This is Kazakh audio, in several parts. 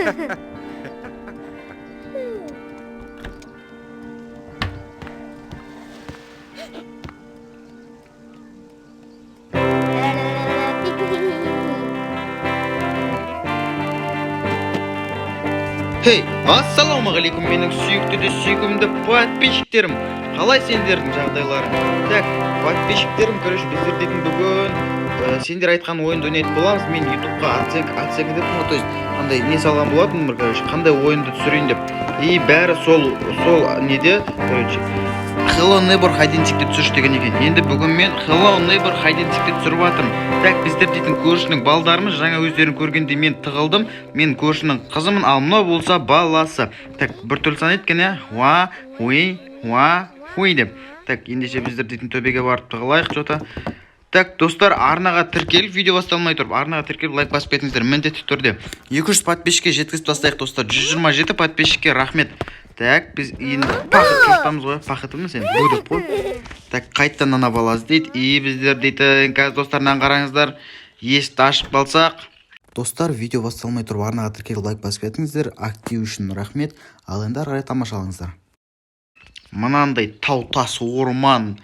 Хей, ассалаумағалейкум, менің сүйікті де сүйкімді подписчиктерім! Қалай сендердің жағдайларың? Так, подписчиктерім, короче, біздер дейтін бүгін сендер айтқан ойынды ойнайтын боламыз. Мен ютубқа оценка деп, ну, то есть андай не салған болатынмын бір, короче, қандай ойынды түсірейін деп. И бәрі сол неде, короче, Hello Neighbor Hide and Seek'ті түсірші деген екен. Енді бүгін мен Hello Neighbor Hide and Seek'ті түсіріп жатырмын. Так, біздер дейтін көршінің балдарымыз, жаңа өздерің көргендей, мен тығылдым. Мен көршінің қызымын, ал мынау болса баласы. Так, біртүрлі санайды екен, иә? Уа, хуи, уа, хуи деп. Так, ендеше біздер дейтін төбеге барып тығылайық что-то. Так, достар, арнаға тіркеліп, видео басталмай тұрып, арнаға тіркеліп, лайк басып кетіңіздер міндетті түрде. 200 подписчикке жеткізіп тастайық, достар. 127 подписчикке рахмет. Так, біз енді пахыт шошытамыз ғой, пахытымыз енді, бу деп қой. Так, қайтадан ана бала іздейді. И біздер дейтін қазір, достар, мынаны қараңыздар. Есікті ашып қалсақ. Достар, видео басталмай тұрып арнаға тіркеліп, лайк басып кетіңіздер. Актив үшін рахмет. Ал енді ары қарай тамашалаңыздар. Мынандай тау, тас, орман,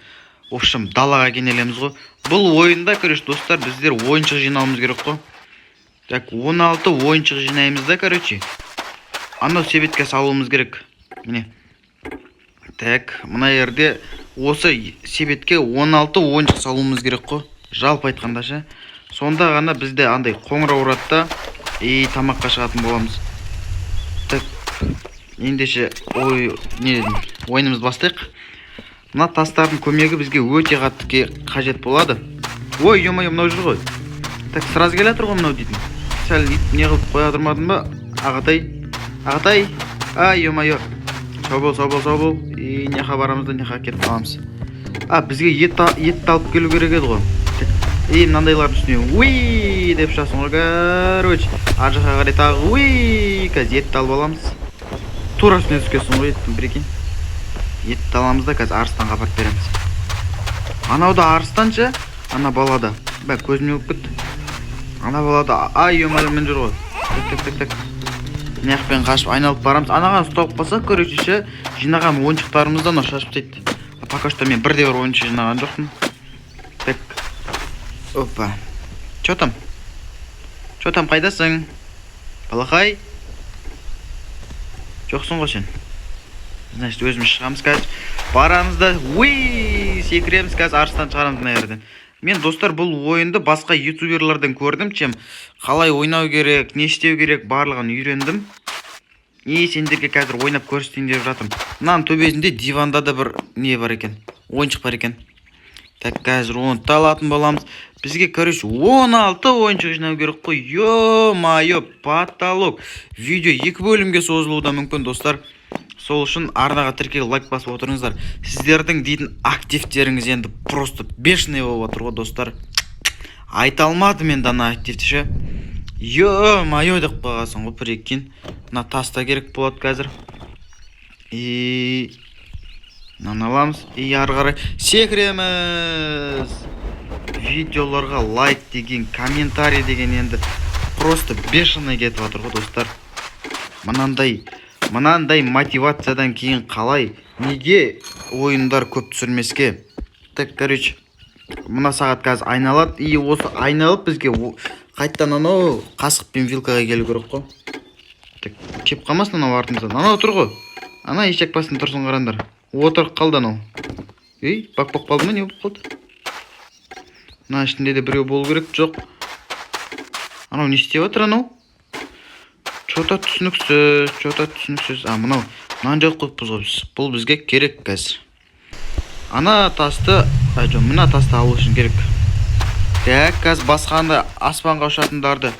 в общем, далаға кенелеміз ғой. Бұл ойында, короче, достар, біздер ойыншық жинауымыз керек қой. Так, 16 ойыншық жинаймыз да, короче. Анау себетке салуымыз керек. Міне. Так, мына жерде осы себетке 16 ойыншық салуымыз керек қой. Жалпы айтқанда ше. Сонда ғана бізде андай қоңырау ұрады да, и тамаққа шығатын боламыз. Так, ендеше ой, не дедім, ойынымызды бастайық. Мына тастардың көмегі бізге өте қатты қажет болады. Ой, ё-моё, мынау жүр ғой. Так, сразу келе жатыр ғой мынау дейтін. Сәл не қылып қоя тұрмадым ба? Ағатай, ағатай, ай, ё-моё. Сау бол, сау бол, сау бол. И неқа барамыз да, неқа кетіп қаламыз. А, бізге етті алып келу керек еді ғой. Так, и мынандайлардың үстіне уи деп ұшасың ғой, короче. Ар жаққа қарай тағы уи, қазір етті алып аламыз. Тура үстіне түскенсің ғой еттің, прикинь. Етті аламыз да, қазір арыстанға апарып береміз. Анау да арыстан ше, ана балада. Бә, көзіме болып кетті. Ана балада, ай, ё-моё, мен жүр ғой. Так, так, так, так. Мына жақпен қашып айналып барамыз. Анаған ұсталып қалсақ, короче, ше, жинаған ойыншықтарымызды анау шашып тастайды. А пока что мен бірде бір ойыншық жинаған жоқпын. Так. Опа. Чё там? Чё там, қайдасың? Балақай? Жоқсың ғой сен. Значит, өзіміз шығамыз қазір. Барамыз да, уи, секіреміз қазір, арыстан шығарамыз мына жерден. Мен, достар, бұл ойынды басқа ютуберлерден көрдім, чем қалай ойнау керек, не істеу керек, барлығын үйрендім. И сендерге қазір ойнап көрсетейін деп жатырмын. Мынаның төбесінде диванда да бір не бар екен, ойыншық бар екен. Так, қазір оны да алатын боламыз. Бізге, короче, 16 ойыншық жинау керек қой. Ё-моё, потолок. Видео екі бөлімге созылуы да мүмкін, достар. Сол үшін арнаға тіркеліп, лайк басып отырыңыздар. Сіздердің дейтін активтеріңіз енді просто бешеный болып жатыр ғой, достар. Айта алмадым енді ана активті ше. Ё-моё деп қойғансың ғой, прикинь. Мына тас та керек болады қазір. И мынаны аламыз. И ары қарай секіреміз. Видеоларға лайк деген, комментарий деген енді просто бешеный кетіп жатыр ғой, достар. Мынандай мотивациядан кейін қалай, неге ойындар көп түсірмеске? Так, короче, мына сағат қазір айналады, и осы айналып бізге қайтадан анау қасық пен вилкаға келу керек қой. Так, кеп қалмасын анау артымыздан. Анау тұр ғой. Ана ешек басында тұрсын, қараңдар. Отырып қалды анау. Ей, бак болып қалды ма, не болып қалды? Мына ішінде де біреу болу керек, жоқ. Анау не істеп жатыр анау? Чё-то түсініксіз, чё-то түсініксіз. А, мынау, мынаны жауып қойыппыз ғой біз. Бұл бізге керек қазір. Ана тасты, а, жоқ, мына тасты алу үшін керек. Так, қазір басқанда аспанға ұшатындарды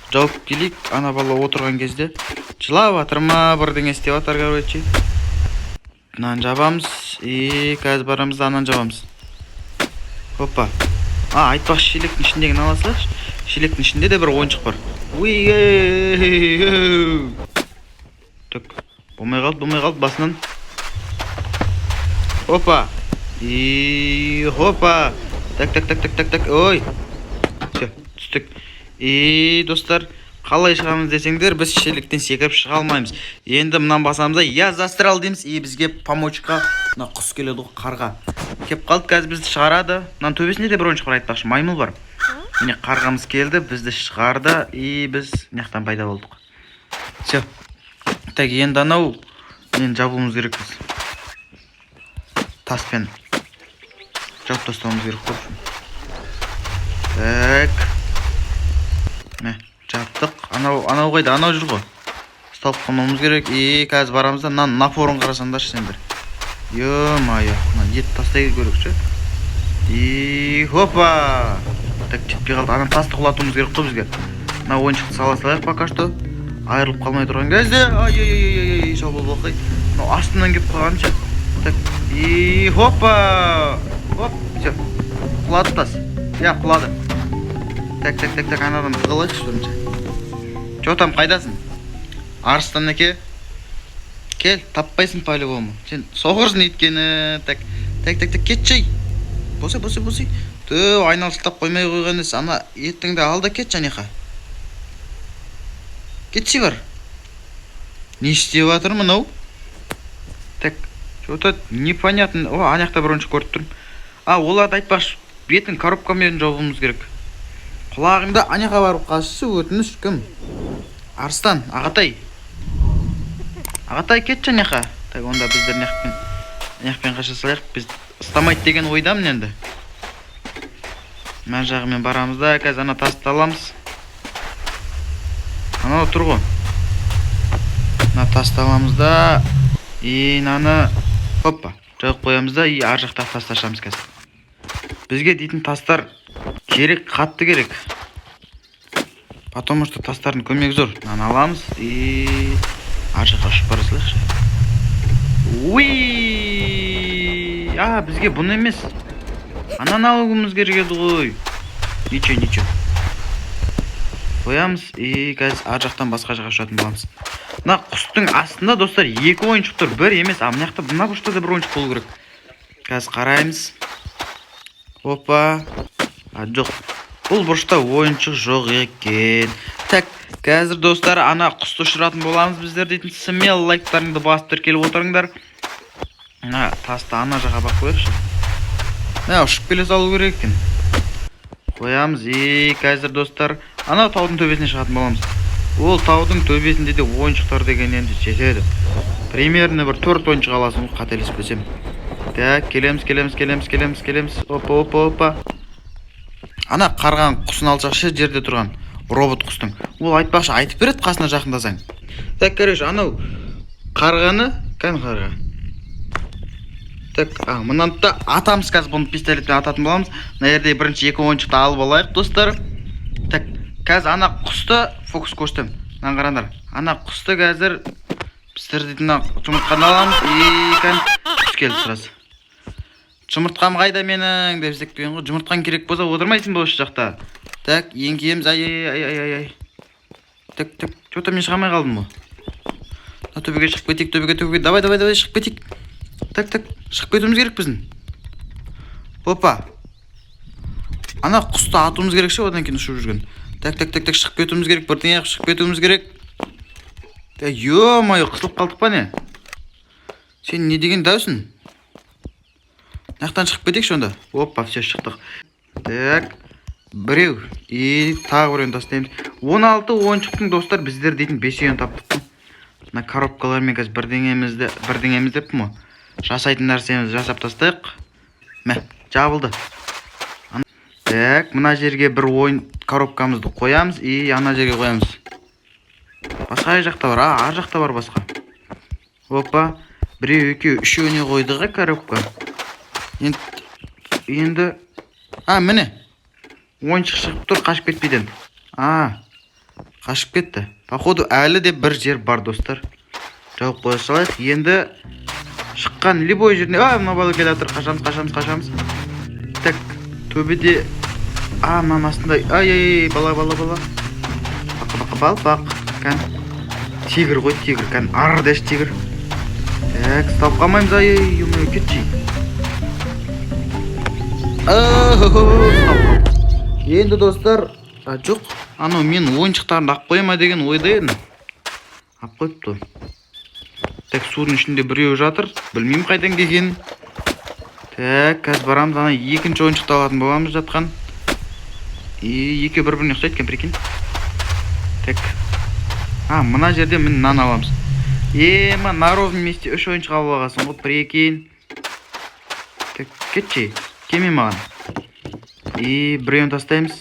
жауып келейік. Ана бала отырған кезде жылап жатыр ма, бірдеңе істеп жатыр, короче. Мынаны жабамыз. И қазір барамыз да, ананы жабамыз. Опа. А, айтпақшы, шелектің ішіндегіні ала салайықшы. Шелектің ішінде де бір ойыншық бар. Уй, так, болмай қалды, болмай қалды басынан. Опа. И хопа. Так, так, так, так, так, так. Ой. Все, түстік. И достар, Қалай шығамыз десеңдер, біз шелектен секіріп шыға алмаймыз. Енді мынаны басамыз да, «Я застрял» дейміз, и бізге помочь қа мына құс келеді ғой, қарға кеп қалды. Қазір бізді шығарады. Мынаның төбесінде де бір ойыншық бар айтпақшы, маймыл бар. Міне, қарғамыз келді, бізді шығарды, и біз мына жақтан пайда болдық. Все, так, енді анау нені жабуымыз керекпіз, таспен жауып тастауымыз керек қой, в общем. Так, мә, жаптық. Анау қайда? Анау жүр ғой, ұсталып қалмауымыз керек. И қазір барамыз да, мынаның напорын қарасаңдаршы сендер, ё-моё. Мына ет тастай керек ше. И хопа, так, жетпей қалды. Ана тасты құлатуымыз керек қой бізге. Мына ойыншықты сала салайық пока что, айырылып қалмай тұрған кезде. Ай, ай, ай, ай, ай, шал балақай, мынау астынан келіп қалған ше. Так, и хопа, хоп, все, құлады тас, иә, құлады. Так, так, так, так, анадан тығылайықшы бірінші. Че там, қайдасың, арыстан әке? Кел, таппайсың по любому, сен соқырсың өйткені. Так, так, так, так, кетші, ей, босай, босай, босай. Ту, айналшықтап қоймай қойған емес. Ана етіңді ал да кетші анаяққа, кетші, бар. Не істеп жатыр мынау? Так, че то непонятно. О, ана жақта бір ойыншық көріп тұрмын. А, оларды айтпақшы, бетін коробкамен жабуымыз керек. Құлағыңды ана жаққа барып қашшы, өтініш. Кім? Арыстан ағатай, ағатай, кетші ана жаққа. Так, онда біздер мына жақпен қаша салайық. Біз ұстамайды деген ойдамын. Енді мына жағымен барамыз да, қазір ана тасты аламыз. Анау тұр ғой. Мына тасты аламыз да, и мынаны, хоппа, жауып қоямыз да, и ар жақтағы тасты ашамыз. Қазір бізге дейтін тастар керек, қатты керек, потому что тастардың көмегі зор. Мынаны аламыз и ар жаққа ұшып бара салайықшы. Уи, а, бізге бұны емес, ананы алуымыз керек еді ғой. Ничего, ничего, қоямыз и қазір ар жақтан басқа жаққа ұшатын боламыз. Мына құстың астында, достар, екі ойыншық тұр, бір емес. А мына жақта, мына бұрышта да бір ойыншық болу керек, қазір қараймыз. Опа, а, жоқ, бұл бұрышта ойыншық жоқ екен. Так, қазір, достар, ана құсты ұшыратын боламыз біздер дейтін. Смело лайктарыңды басып, тіркеліп отырыңдар. Мына тасты ана жаққа барып қояйықшы. Мә, ұшып келе салу керек екен. Қоямыз и қазір, достар, анау таудың төбесіне шығатын боламыз. Ол таудың төбесінде де ойыншықтар деген енді жетеді. Примерно бір төрт ойыншық аласың ғой, қателеспесем. Так, келеміз, келеміз, келеміз, келеміз, келеміз. Опа, опа, опа. Ана қарған құсын алсақшы, жерде тұрған робот құстың. Ол, айтпақшы, айтып береді қасына жақындасаң. Так, короче, анау қарғаны, кәні, қарға. Так, а, мынаны да атамыз. Қазір бұны пистолетпен ататын боламыз. Мына жерде бірінші екі ойыншықты алып алайық, достар. Так, қазір ана құсты фокус көрсетемін. Мынаны қараңдар, ана құсты қазір біздер дейтін мына жұмыртқаны аламыз. И кәні, құс келді сразу. «Жұмыртқам қайда менің?» деп іздеп келген ғой. Жұмыртқаң керек болса, отырмайсың ба осы жақта? Так, еңкейеміз. Ай, ай, ай, ай, ай, ай. Так, так, че то мен шыға алмай қалдым ғой. Мына төбеге шығып кетейік, төбеге, төбеге, давай, давай, давай, шығып кетейік. Так, так, шығып кетуіміз керек біздің. Опа, ана құсты атуымыз керек ше, одан кейін ұшып жүрген. Так, так, так, так, шығып кетуіміз керек, бірдеңе қылып шығып кетуіміз керек. Так, ё-моё, қысылып қалдық па, не? Сен не деген дәусің? Мына жақтан шығып кетейікші онда. Опа, все, шықтық. Так, біреу и тағы біреуін тастаймыз. 16 ойыншықтың, достар, біздер дейтін бесеуін таптық қой. Мына коробкалармен қазір бірдеңемізді, бірдеңеміз деппін ғой, жасайтын нәрсемізді жасап тастайық. Мә, жабылды. Так, мына жерге бір ойын коробкамызды қоямыз и ана жерге қоямыз. Басқа қай жақта бар? А, ар жақта бар басқа. Опа, біреу, екеу, үшеуіне қойдық, ә, коробка. Енді, а, міне, ойыншық шығып тұр, қашып кетпейді енді. А, қашып кетті, походу. Әлі де бір жер бар, достар, жауып қоя салайық. Енді шыққан любой жеріне. А, мына бала келе жатыр, қашамыз, қашамыз, қашамыз. Так, төбеде, а, мынаның астында. Ай, ай, ай, бала, бала, бала, бақа, бақа, балпақ. Кән, тигр ғой, тигр, кән, ар деші, тигр. Так, ұсталып қалмаймыз. Ай, ай, ё, кетші. Ұсталып қалдық енді, достар. А, жоқ. Анау мен ойыншықтарымды алып қоя ма деген ойда едім. Алып қойыпты. Так, судың ішінде біреуі жатыр. Білмеймін қайдан келгенін. Так, қазір барамыз, ана екінші ойыншықты алатын боламыз жатқан. И екеуі бір-біріне ұқсайды екен, прикинь. Так. А, мына жерде міне мынаны аламыз. Ема, на ровном месте үш ойыншық алып алғансың ғой, прикинь. Так, кетші, келме маған. И біреуін тастаймыз.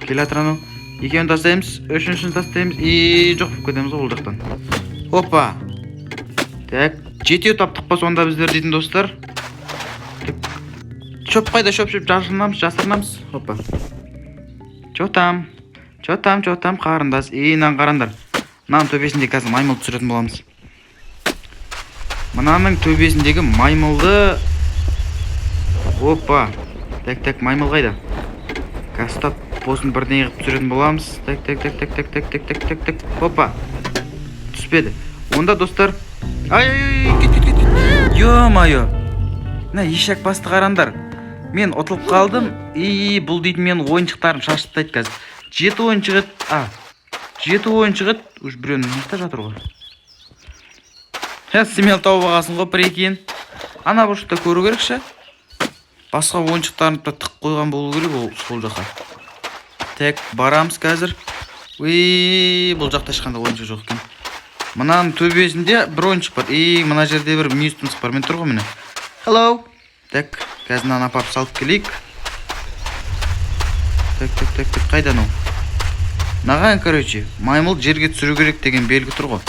Келе жатыр анау. Екеуін тастаймыз, үшіншісін тастаймыз. И жоқ болып кетеміз ғой ол жақтан. Опа. Так, жетеу таптық па сонда біздер дейтін, достар. Так, шөп қайда, шөп, шөп, жасырынамыз, жасырынамыз. Опа. Чё там? Чё там, чё там, қарындас? И мынаны қараңдар. Мынаның төбесінде қазір маймыл түсіретін боламыз. Мынаның төбесіндегі маймылды. Опа. Так, так, маймыл қайда? Қазір ұстап, болсын бірдеңе қылып түсіретін боламыз. Так, так, так, так, так, так, так, так, так, так. Опа. Түспеді. Онда, достар. Ай, ай, ай, кет, кет, кет, кет. Ё-моё. Мына ешек басты қараңдар. Мен ұтылып қалдым. И бұл дейтін менің ойыншықтарым шашып тастайды қазір. Жеті ойыншық еді. А, жеті ойыншық еді. Уже біреуінің мына жақта жатыр ғой. Хә, смело тауып алғансың ғой, прикинь. Ана бұрышта көру керек ше. Басқа ойыншықтарын да тығып қойған болу керек ол сол жаққа. Так, барамыз қазір. Уй, бұл жақта ешқандай ойыншық жоқ екен. Мынаның төбесінде бір ойыншық бар. И мына жерде бір мүйіз тұмсық бар. Мен тұр ғой міне. Hello. Так, қазір мынаны апарып салып келейік. Так, так, так, так, қайда анау? Мынаған, короче, маймыл жерге түсіру керек деген белгі тұр ғой.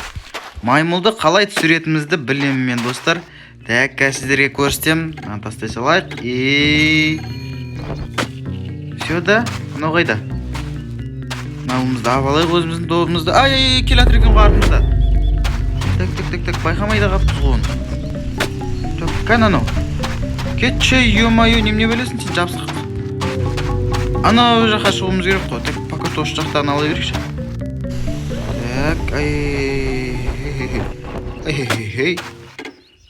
Маймылды қалай түсіретінімізді білемін мен, достар. Так, қазір сіздерге көрсетемін. Мынаны тастай салайық. И все да, мынау қайда? Мынауымызды алып алайық, өзіміздің добымызды. Ай, ай, ай, келе жатыр екен ғой артымызда. Так, так, так, так, байқамай да қалыппыз ғой оны. Так, кәне анау? Кетші, ё-моё, немене білесің сен, жабысқақ. Анау жаққа шығуымыз керек қой. Так, пока что осы жақтан ала берейікші. Так, ай, ай, ай, ай.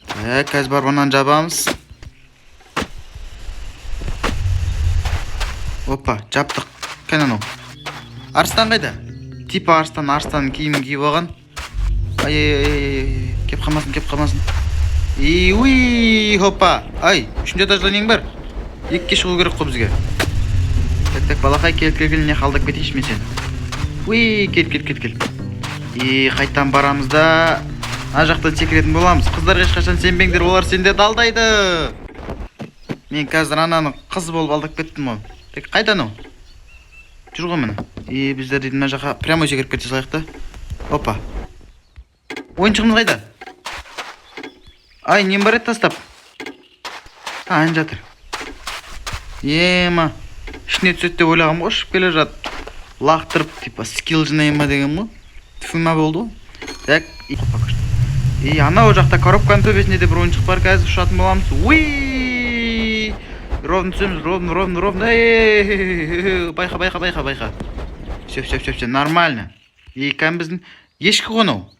Так, қазір барып ананы жабамыз. Опа, жаптық. Кәне анау? Арыстан қайда? Типа арыстан, арыстанның киімін киіп алған. Ай, ай, ай, ай, ай, кеп қалмасын, кеп қалмасын. И, уи, хопа. Ай, үшінші этажда нең бар? Екіге шығу керек қой бізге. Так, так, балақай, кел, кел, кел, не қалдап кетейінші мен сені. Уи, кел, кел, кел, кел. И қайтадан барамыз да, ана жақтан секіретін боламыз. Қыздарға ешқашан сенбеңдер, олар сендерді алдайды. Мен қазір ананы қыз болып алдап кеттім ғой. Так, қайда анау? Жүр ғой міне. И біздер дейтін мына жаққа прямой секіріп кете салайық та. Опа. Ойыншығымыз қайда? Ай, нем бар еді тастап? А, ана жатыр. Ема, ішіне түседі деп ойлағанмын ғой, ұшып келе жатып. Лақтырып, типа, скилл жинайын ба деген ғой. Тфума болды ғой. Так, и пока что. И анау жақта коробканың төбесінде де бір ойыншық бар, қазір ұшатын боламыз. Уи! Ровно түсеміз, ровно, ровно, ровно. Эй, байқа, байқа, байқа, байқа. Все, все, все, все, нормально. И кәм біздің ешкі ғой анау.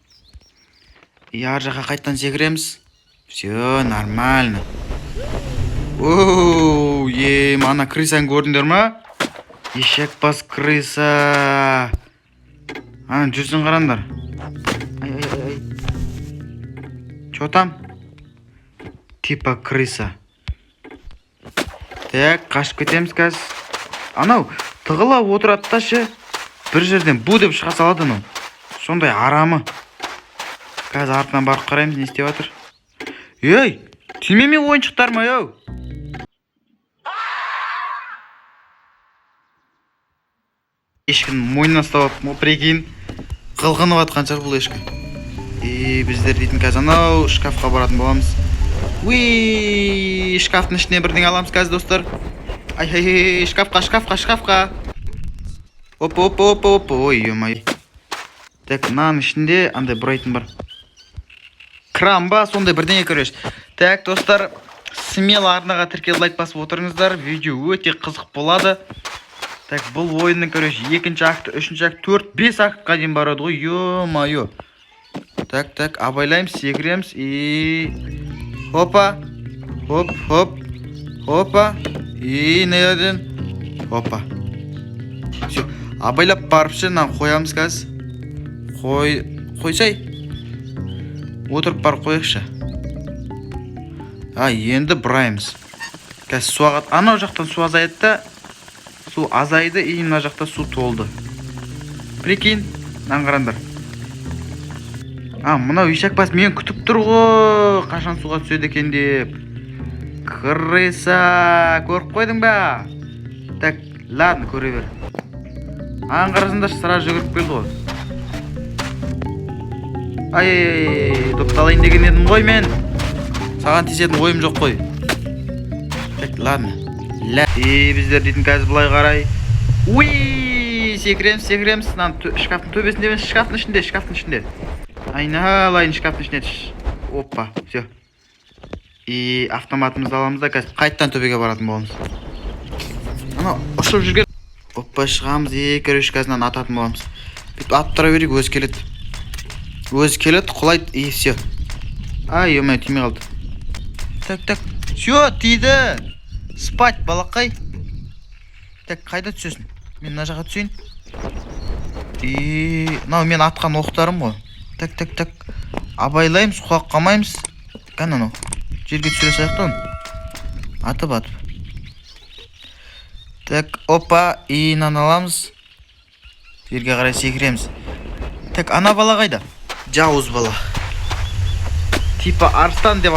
И ар жаққа қайтадан секіреміз. Все, нормально. Оу, ем, ана крысаны көрдіңдер ма? Ешек бас крыса. Ана жүрсін қараңдар. Ай, ай, ай, ай. Чё там? Типа крыса. Так, қашып кетеміз қазір. Анау тығылап отырады да ше. Бір жерден бу деп шыға салады анау. Сондай арамы. Қазір артынан барып қараймыз, не істеп жатыр. Ей, тиме мен ойыншықтарыма, ей. Ешкінің мойнынан ұстап алыппын ғой, прикинь. Қылқынып жатқан шығар бұл ешкі. И біздер дейтін қазір анау шкафқа баратын боламыз. Уи, шкафтың ішіне бірдеңе аламыз қазір, достар. Ай, ай, ай, шкафқа, шкафқа, шкафқа. Опа, опа, опа, опа, ой, ё-моё. Так, мынаның ішінде андай бұрайтын бар. Кран ба, сондай бірдеңе, короче. Так, достар, смело арнаға тіркеліп, лайк басып отырыңыздар. Видео өте қызық болады. Так, бұл ойынның, короче, екінші акті, үшінші акт, төрт, бес актқа дейін барады ғой, ё-моё. Так, так, абайлаймыз, секіреміз и хопа, хоп, хоп, хопа, и мына жерден хопа. Все. Абайлап барып ше, мынаны қоямыз қазір. Қой, қойсай. Отырып барып қояйықшы. А, енді бұраймыз. Қазір су ағады. Анау жақтан су азаяды да, су азайды, и мына жақта су толды. Прикинь, мынаны қараңдар. А, мынау ешекбас мені күтіп тұр ғой, қашан суға түседі екен деп. Крыса, көріп қойдың ба? Так, ладно, көре бер. Аған қарасаңдаршы, сразу жүгіріп келді ғой. Ай, ай, ай, допты алайын деген едім ғой мен. Саған тиісетін ойым жоқ қой. Так, ладно. Ля. И біздер дейтін қазір былай қарай. Уи, секіреміз, секіреміз. Мынаның шкафтың төбесінде емес, шкафтың ішінде, шкафтың ішінде. Айналайын, шкафтың ішіне түш. Опа, все. И автоматымызды аламыз да, қазір қайтадан төбеге баратын боламыз. Анау ұшып жүрген. Опа, шығамыз. И, короче, қазір мынаны ататын боламыз. Бүйтіп атып тұра берейік, өзі келеді. Өзі келеді, құлайды, и все. Ай, ё, тимей қалды. Так, так. Все, тиді. Спать, балақай. Так, қайда түсесің? Мен мына жаққа түсейін. И мынау мен атқан оқтарым ғой. Так, так, так. Абайлаймыз, құлап қалмаймыз. Кәне анау. Жерге түсіре салайық та оны. Атып, атып. Так, опа, и мынаны аламыз. Жерге қарай секіреміз. Так, ана бала қайда? Жауыз бала. Типа Арыстан деп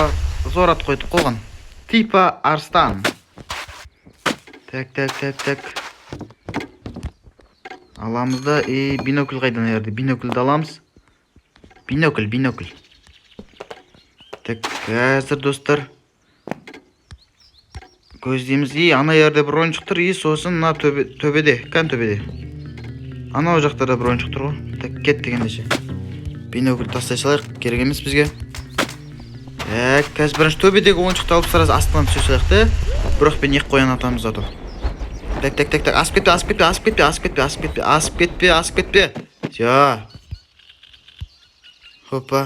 зор ат қойдық қойған. Типа Арыстан. Так, так, так, так. Аламыз да, и бинокль қайда ана жерде? Бинокльді аламыз. Бинокль, бинокль. Так, қазір, достар, көздейміз. И ана жерде бір ойыншық тұр, и сосын мына төбе, төбеде, кән төбеде. Анау жақта да бір ойыншық тұр ғой. Так, кеттік ендеше. Бинокль тастай салайық, керек емес бізге. Так, қазір бірінші төбедегі ойыншықты алып, сразу астынан түсе салайық та. Бірақ пен екі қоян атамыз зато. Так, так, так, так, асып кетпе, асып кетпе, асып кетпе, асып кетпе, асып кетпе, асып кетпе, асып кетпе. Все. Хопа.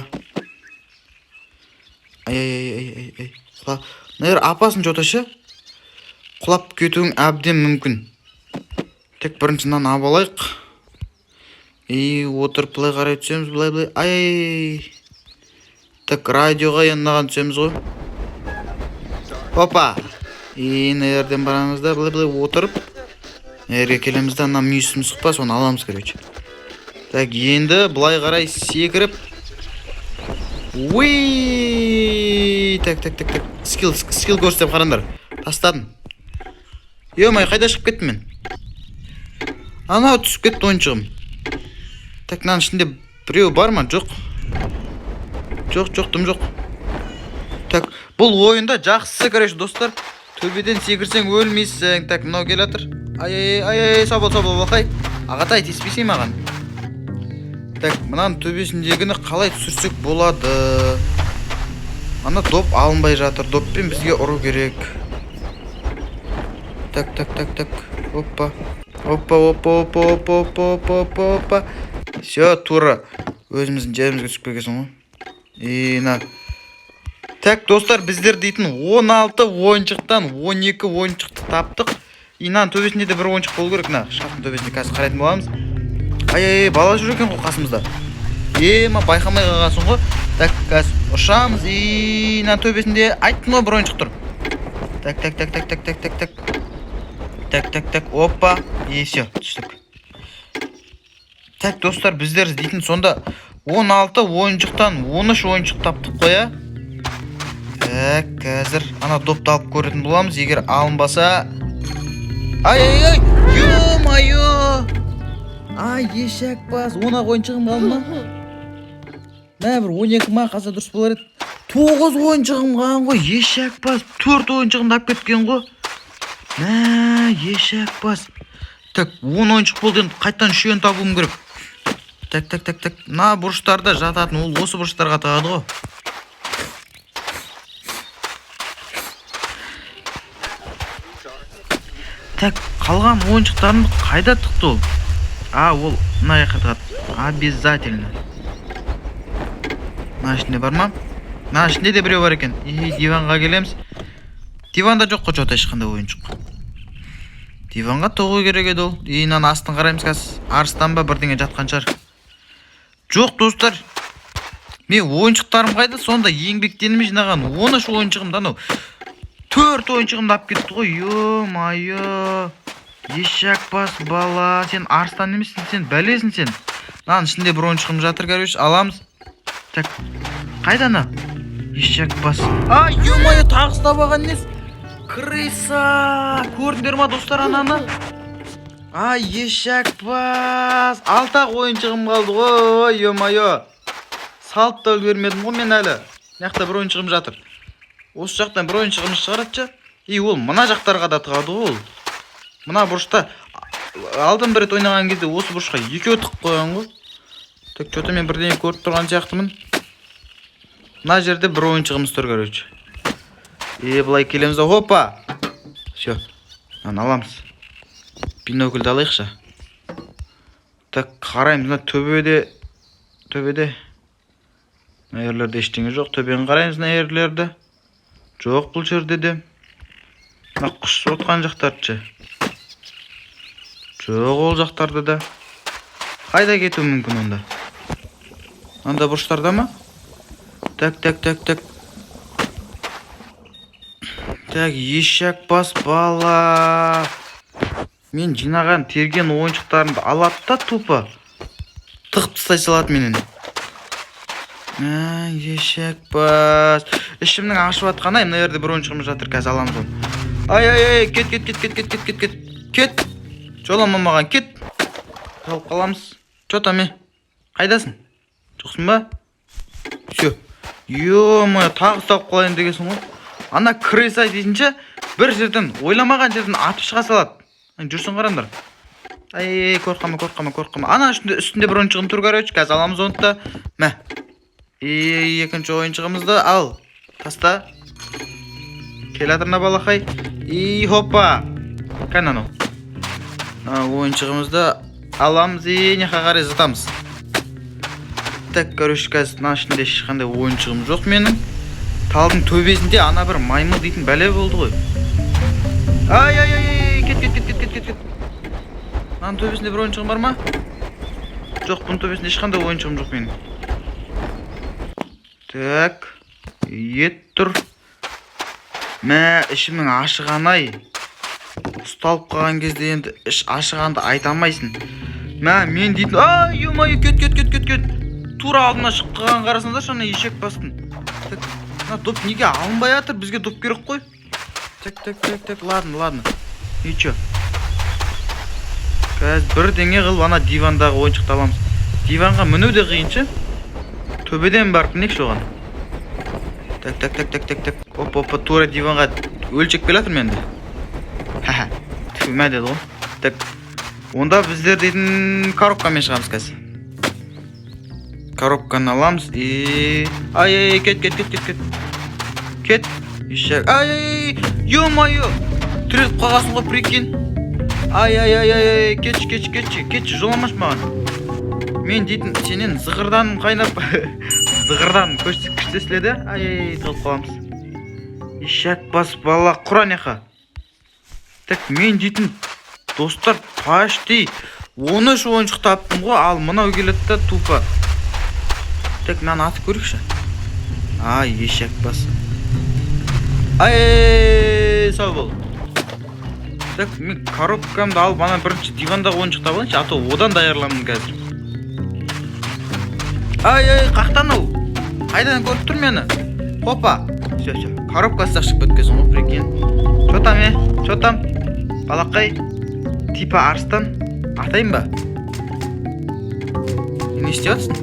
Ай, ай, ай, ай, ай. Құла. Мына жер опасно что-то ше. Құлап кетуің әбден мүмкін. Тек бірінші мынаны алып алайық. И отырып былай қарай түсеміз, былай, былай. Ай, ай. Так, радиоға енді мынаған түсеміз ғой. Опа. И мына жерден барамыз да, былай, былай отырып. Мына жерге келеміз да, мына мүйіз тұмсық па, соны аламыз, короче. Так, енді былай қарай секіріп. Уи! Так, так, так, так. Скилл, скилл көрсетемін, қараңдар. Тастадым. Ё-моё, қайда шығып кеттім мен? Анау түсіп кетті ойыншығым. Так, мынаның ішінде біреу бар ма? Жоқ. Жоқ, жоқ, дым жоқ. Так, бұл ойында жақсы, короче, достар. Төбеден секірсең өлмейсің. Так, мынау келе жатыр. Ай, ай, ай, ай, сау бол, сау бол, балқай. Ағатай, тиіспесей маған. Так, мынаның төбесіндегіні қалай түсірсек болады? Ана доп алынбай жатыр. Доппен бізге ұру керек. Так, так, так, так. Опа. Опа, опа, опа, опа, опа, опа, опа, опа. Все, тура. Өзіміздің жерімізге түсіп келгенсің ғой. И на. Так, достар, біздер дейтін 16 ойыншықтан 12 ойыншықты таптық. И мынаның төбесінде де бір ойыншық болу керек, мына шкафтың төбесінде қазір қарайтын боламыз. Ай, ай, ай, бала жүр екен ғой қасымызда. Ема, байқамай қалғансың ғой. Так, қазір ұшамыз. И мынаның төбесінде айттым ғой, бір ойыншық тұр. Так, так, так, так, так, так, так, так. Так, так, так, опа. И все, түстік. Так, достар, біздер дейтін сонда 16 ойыншықтан 13 ойыншық таптық қой, ә? Так, қазір ана допты алып көретін боламыз. Егер алынбаса. Ай, ай, ай! Ё-моё! Ай, ешек бас, он ақ ойыншығым қалды ма? Мә, бір 12 ма қалса дұрыс болар еді. Тоғыз ойыншығым қалған ғой, ешек бас. Төрт ойыншығымды алып кеткен ғой. Мә, ешек бас. Так, 10 ойыншық болды, енді қайтадан үшеуін табуым керек. Так, так, так, так. Мына бұрыштарда жататын, ол осы бұрыштарға тығады ғой. Так, қалған ойыншықтарымды қайда тықты ол? А, ол мына жаққа тығады. Обязательно. Мына ішінде бар ма? Мына ішінде де біреу бар екен. И диванға келеміз. Диванда жоқ қой что-то ешқандай ойыншық. Диванға тығу керек еді ол. И мынаның астын қараймыз қазір. Арыстан ба, бірдеңе жатқан шығар. Жоқ, достар. Мен ойыншықтарым қайда? Сонда еңбектеніп жинаған 13 ойыншығымды, анау төрт ойыншығымды алып кетті ғой. Ё-моё. Ешек бас бала, сен арыстан емессің, сен бәлесің сен. Мынаның ішінде бір ойыншығым жатыр, короче, аламыз. Так, қайда ана? Ешек бас. А, ё-моё, тағы ұстап алған несі? Крыса! Көрдіңдер ма, достар, ананы? Ай, ешек бас. Алты-ақ ойыншығым қалды ғой, ё-моё. Салып та үлгермедім ғой мен әлі. Мына жақта бір ойыншығым жатыр. Осы жақтан бір ойыншығымыз шығарады ше. И ол мына жақтарға да тығады ғой ол. Мына бұрышта алдын бір рет ойнаған кезде осы бұрышқа екеу тығып қойған ғой. Так, что-то мен бірдеңе көріп тұрған сияқтымын. Мына жерде бір ойыншығымыз тұр, короче. И былай келеміз да, хопа. Все. Мынаны аламыз. Бинокльді алайықшы. Так, қараймыз, мына төбеде мына жерлерде ештеңе жоқ. Төбені қараймыз, мына жерлерді. Жоқ, бұл жерде де. Мына құс отқан жақтарды ше. Жоқ, ол жақтарда да. Қайда кетуі мүмкін онда? Анда бұрыштарда ма? Так, так, так, так. Так, ешек бас бала. Мен жинаған, терген ойыншықтарымды алады да, тупо тығып тастай салады менен. Ә, ешек бас. Ішімнің ашып жатқаны, ай, мына жерде бір ойыншығымыз жатыр, қазір аламыз оны. Ай, ай, ай, кет, кет, кет, кет, кет, кет, кет, кет. Кет. Жолама маған, кет. Алып қаламыз. Че там, е? Қайдасың? Жоқсың ба? Все. Ё-моё, тағы ұсталып қалайын дегенсің ғой. Ана крыса дейтінше бір жерден, ойламаған жерден атып шыға салады. Ай, жүрсін, қараңдар. Ай, көріп қалма, көріп қалма, көріп қалма. Ана үстінде бір ойыншығым тұр, короче. Қазір аламыз оны да. Мә. И екінші ойыншығымызды ал. Таста. Келе жатыр мына балақай. И хоппа. Кәне анау. Мына ойыншығымызды аламыз и мына қарай зытамыз. Так, короче, қазір мына ішінде ешқандай ойыншығым жоқ менің. Талдың төбесінде ана бір маймыл дейтін бәле болды ғой. Ай, ай, ай, ай, кет, кет, кет, кет, кет, кет, кет. Мынаның төбесінде бір ойыншығым бар ма? Жоқ, бұның төбесінде ешқандай ойыншығым жоқ менің. Так, ет тұр. Мә, ішімнің ашығаны ай. Ұсталып қалған кезде енді іш ашығанды айта алмайсың. Мә, мен дейтін, ай, ё-моё, кет, кет, кет, кет, кет. Тура алдына шығып қалған, қарасаңдаршы, ана ешек бастың. Так, мына доп неге алынбай жатыр? Бізге доп керек қой. Так, так, так, так, ладно, ладно. Ничего. Қазір бірдеңе қылып ана дивандағы ойыншықты аламыз. Диванға міну де қиын ше. Төбеден барып мінейікші оған. Так, так, так, так, так, так. Опа, опа, тура диванға өлшеп келе жатырмын енді. Ха-ха. Тфу, мә деді ғой. Так. Онда біздер дейтін коробкамен шығамыз қазір. Коробканы аламыз и ай, ай, кет, кет, кет, кет, кет. Кет. Ешек. Ай, ай, ай, ё-моё. Тіреліп қалғансың ғой, прикинь. Ай, ай, ай, ай, ай, кетші, кетші, кетші, кетші, жоламашы маған. Мен дейтін сенен зығырданым қайнап, зығырданым күшті естіледі. Ай, ай, тығылып қаламыз. Ешек бас бала, құр анаяққа. Так, мен дейтін, достар, почти 13 ойыншық таптым ғой, ал мынау келеді да тупо. Так, мынаны атып көрейікші. Ай, ешек бас. Ай, сау бол. Так, мен коробкамды алып, ана бірінші дивандағы ойыншық таба алайыншы, а то одан да айырыламын қазір. Ай, ай, қаяқтан ау? Қайдан көріп тұр мені? Хопа. Все, все. Коробкасы шығып кеткенсің ғой, прикинь. Че там, е? Че там? Балақай. Типа арыстан. Атайын ба? Не істеп жатырсың?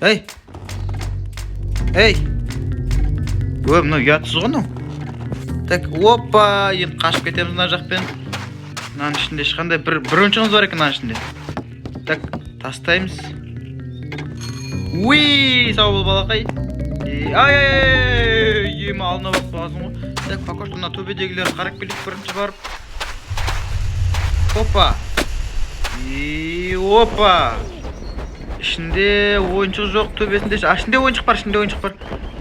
Ей! Ей! Ой, мынау ұятсыз ғой мынау. Так, опа, енді қашып кетеміз мына жақпен. Мынаның ішінде ешқандай бір ойыншығымыз бар екен мынаның ішінде. Так, тастаймыз. Уи, сау бол, балақай. Ай, ай, ай, ема, алдына барып қалғансың ғой. Так, пока что мына төбедегілерді қарап келейік бірінші барып. Опа. И опа. Ішінде ойыншық жоқ, төбесінде. А, ішінде ойыншық бар, ішінде ойыншық бар.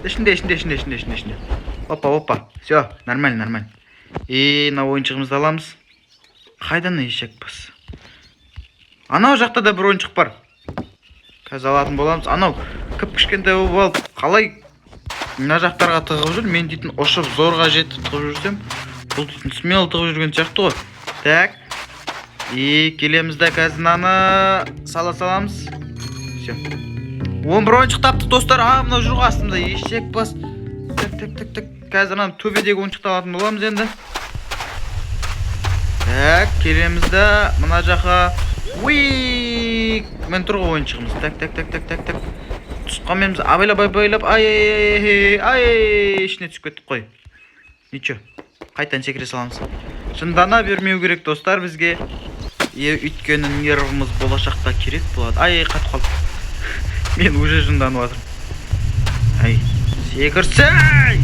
Ішінде, ішінде, ішінде, ішінде, ішінде, ішінде. Опа, опа. Все, нормально, нормально. И мына ойыншығымызды аламыз. Қайдан ешек бас? Анау жақта да бір ойыншық бар, қазір алатын боламыз. Анау кіп кішкентай болып алып, қалай мына жақтарға тығып жүр? Мен дейтін ұшып зорға жетіп тығып жүрсем, бұл дейтін смело тығып жүрген сияқты ғой. Так, и келеміз да, қазір мынаны сала саламыз. Все, 11 ойыншық таптық, достар. А, мынау жүр ғой астымда, ешек бас. Так, так, так, так, қазір ана төбедегі ойыншықты алатын боламыз енді. Так, келеміз да мына жаққа. Уи, міне тұр ғой ойыншығымыз. Так, так, так, так, так, так, түсіп қалмаймыз, абайлап, абайлап. Ай, ай, ай, ішіне түсіп кеттік қой. Ничего, қайтадан секіре саламыз. Жындана бермеу керек, достар, бізге, өйткені нервіміз болашақта керек болады. Ай, қатып қалдым, мен уже жынданып жатырмын. Ай, секірсей.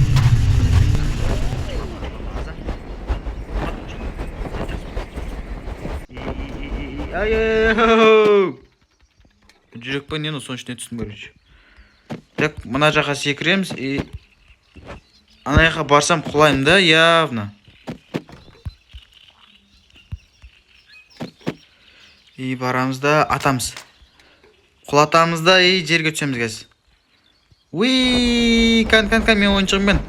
Ай, ай, жүрек па, не, соның ішіне түстім, короче. Так, мына жаққа секіреміз и ана жаққа барсам, құлаймын да явно. И барамыз да, атамыз, құлатамыз да и жерге түсеміз қазір. Уи, кән, кән, кән, мен ойыншығыммен.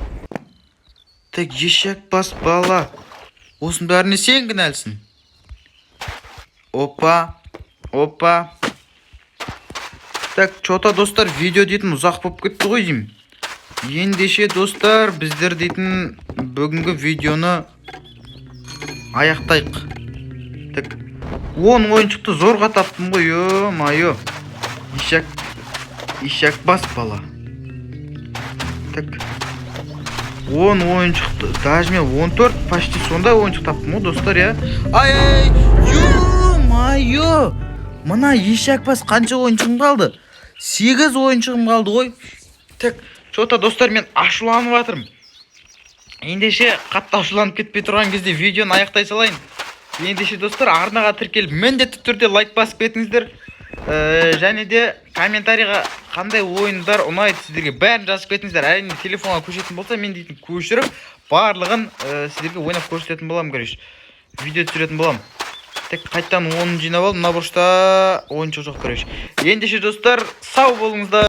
Так, ешек бас бала, осының бәріне сен кінәлісің. Опа, опа. Так, чё-то, достар, видео дейтін ұзақ болып кетті ғой деймін. Ендеше, достар, біздер дейтін бүгінгі видеоны аяқтайық. Так, 10 ойыншықты зорға таптым ғой, ё-моё. Ешек, ешек бас бала. Так, 10 ойыншықты, даже мен 14 почти сондай ойыншық таптым ғой, достар, иә. Ай, ай, ё-моё! Мына ешек бас, қанша ойыншығым қалды? 8 ойыншығым қалды ғой. Так, чё-то, достар, мен ашуланып жатырмын. Ендеше, қатты ашуланып кетпей тұрған кезде видеоны аяқтай салайын. Ендеше, достар, арнаға тіркеліп, міндетті түрде лайк басып кетіңіздер. Және де комментарийға қандай ойындар ұнайды сіздерге, бәрін жазып кетіңіздер. Әрине, телефонға көшетін болса, мен дейтін көшіріп, барлығын сіздерге ойнап көрсететін боламын, короче. Видео түсіретін боламын. Так, қайтадан 10-ын жинап алдым. Мына бұрышта ойыншық жоқ, короче. Ендеше, достар, сау болыңыздар.